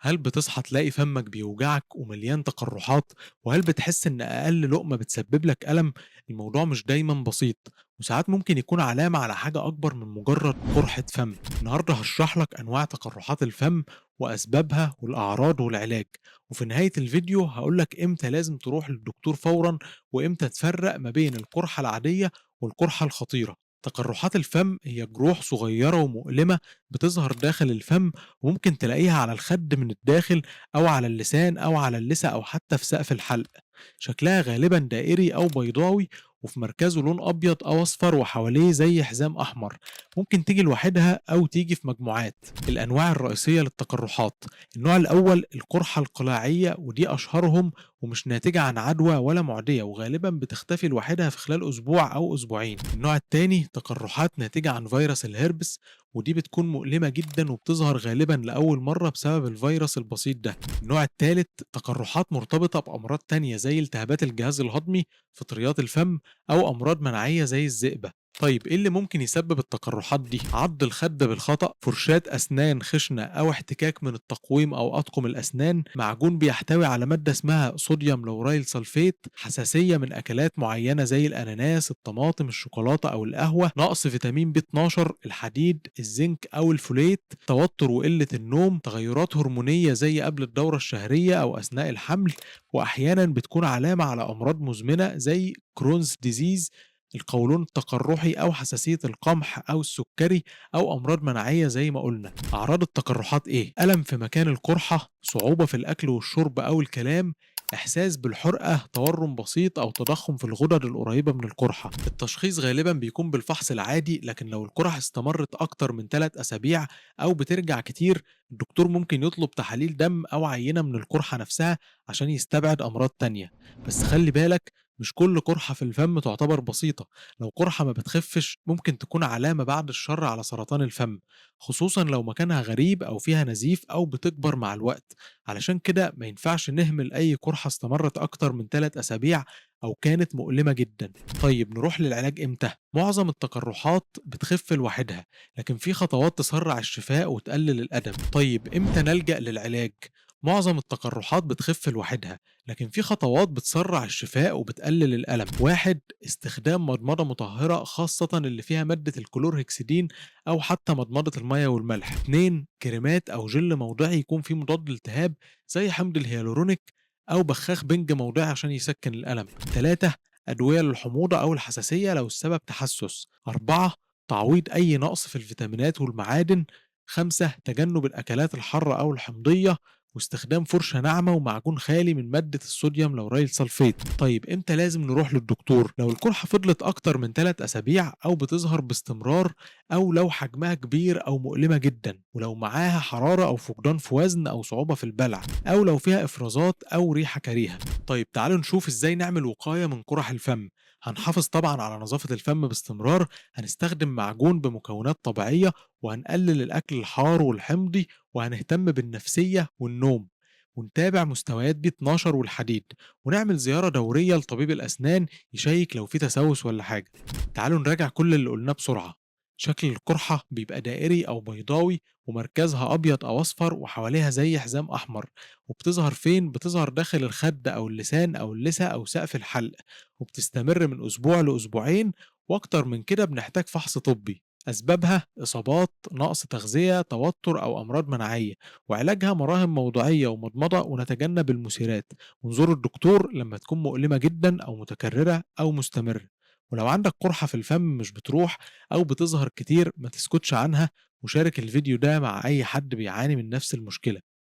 هل بتصحى تلاقي فمك بيوجعك ومليان تقرحات؟ وهل بتحس إن أقل لقمة بتسبب لك ألم؟ الموضوع مش دايما بسيط، وساعات ممكن يكون علامة على حاجة أكبر من مجرد قرحة فم. النهاردة هشرح لك أنواع تقرحات الفم وأسبابها والأعراض والعلاج، وفي نهاية الفيديو هقولك إمتى لازم تروح للدكتور فورا وإمتى تفرق ما بين القرحة العادية والقرحة الخطيرة. تقرحات الفم هي جروح صغيرة ومؤلمة بتظهر داخل الفم، وممكن تلاقيها على الخد من الداخل أو على اللسان أو على اللثة أو حتى في سقف الحلق. شكلها غالبا دائري أو بيضاوي، وفي مركزه لون أبيض أو أصفر وحواليه زي حزام أحمر. ممكن تيجي لوحدها أو تيجي في مجموعات. الأنواع الرئيسية للتقرحات: النوع الأول القرحة القلاعية، ودي أشهرهم ومش ناتجة عن عدوى ولا معدية، وغالبا بتختفي لوحدها في خلال أسبوع أو أسبوعين. النوع الثاني تقرحات ناتجة عن فيروس الهربس، ودي بتكون مؤلمة جدا وبتظهر غالبا لأول مرة بسبب الفيروس البسيط ده. النوع الثالث تقرحات مرتبطة بأمراض تانية زي التهابات الجهاز الهضمي، فطريات الفم، أو أمراض مناعية زي الذئبة. طيب إيه اللي ممكن يسبب التقرحات دي؟ عض الخد بالخطأ، فرشاة أسنان خشنة أو احتكاك من التقويم أو أطقم الأسنان، معجون بيحتوي على مادة اسمها sodium lauryl sulfate، حساسية من أكلات معينة زي الأناناس، الطماطم، الشوكولاتة أو القهوة، نقص فيتامين B12، الحديد، الزنك أو الفوليت، توتر وقلة النوم، تغيرات هرمونية زي قبل الدورة الشهرية أو أثناء الحمل، وأحيانا بتكون علامة على أمراض مزمنة زي Crohn's disease، القولون التقرحي أو حساسية القمح أو السكري، أو أمراض مناعية زي ما قلنا. أعراض التقرحات إيه؟ ألم في مكان القرحة، صعوبة في الأكل والشرب أو الكلام، إحساس بالحرقة، تورم بسيط أو تضخم في الغدد القريبة من القرحة. التشخيص غالبا بيكون بالفحص العادي، لكن لو القرح استمرت أكتر من 3 أسابيع أو بترجع كتير، الدكتور ممكن يطلب تحاليل دم أو عينة من القرحة نفسها عشان يستبعد أمراض تانية. بس خلي بالك، مش كل قرحة في الفم تعتبر بسيطة. لو قرحة ما بتخفش ممكن تكون علامة بعد الشر على سرطان الفم، خصوصا لو مكانها غريب أو فيها نزيف أو بتكبر مع الوقت. علشان كده ما ينفعش نهمل أي قرحة استمرت أكتر من 3 أسابيع أو كانت مؤلمة جدا. طيب نروح للعلاج إمتى؟ معظم التقرحات بتخف لوحدها، لكن في خطوات تسرع الشفاء وتقلل الألم. طيب إمتى نلجأ للعلاج؟ معظم التقرحات بتخف لوحدها، لكن في خطوات بتسرع الشفاء وبتقلل الألم. 1، استخدام مضمضة مطهرة، خاصة اللي فيها مادة الكلورهكسيدين أو حتى مضمضة المية والملح. 2، كريمات أو جل موضعي يكون فيه مضاد التهاب زي حمض الهيالورونيك أو بخاخ بنج موضعي عشان يسكن الألم. 3، أدوية للحموضة أو الحساسية لو السبب تحسس. 4، تعويض أي نقص في الفيتامينات والمعادن. 5، تجنب الأكلات الحارة أو الحمضية، واستخدام فرشة ناعمة ومعجون خالي من مادة ال sodium lauryl sulfate. طيب امتى لازم نروح للدكتور؟ لو القرحة فضلت أكتر من 3 أسابيع أو بتظهر باستمرار، أو لو حجمها كبير أو مؤلمة جدا، ولو معاها حرارة أو فقدان في وزن أو صعوبة في البلع، أو لو فيها إفرازات أو ريحة كريهة. طيب تعالوا نشوف إزاي نعمل وقاية من قرح الفم. هنحافظ طبعا على نظافة الفم باستمرار، هنستخدم معجون بمكونات طبيعية، وهنقلل الأكل الحار والحمضي، وهنهتم بالنفسية والنوم، ونتابع مستويات B12 والحديد، ونعمل زيارة دورية لطبيب الأسنان يشيك لو في تسوس ولا حاجة. تعالوا نراجع كل اللي قلناه بسرعة. شكل القرحة بيبقى دائري أو بيضاوي، ومركزها أبيض أو أصفر وحواليها زي حزام أحمر. وبتظهر فين؟ بتظهر داخل الخد أو اللسان أو اللثة أو سقف الحلق، وبتستمر من أسبوع لأسبوعين، وأكتر من كده بنحتاج فحص طبي. أسبابها إصابات، نقص تغذية، توتر أو أمراض مناعية، وعلاجها مراهم موضعية ومضمضة، ونتجنب المثيرات، ونزور الدكتور لما تكون مؤلمة جدا أو متكررة أو مستمرة. ولو عندك قرحة في الفم مش بتروح أو بتظهر كتير ما تسكتش عنها، وشارك الفيديو ده مع أي حد بيعاني من نفس المشكلة.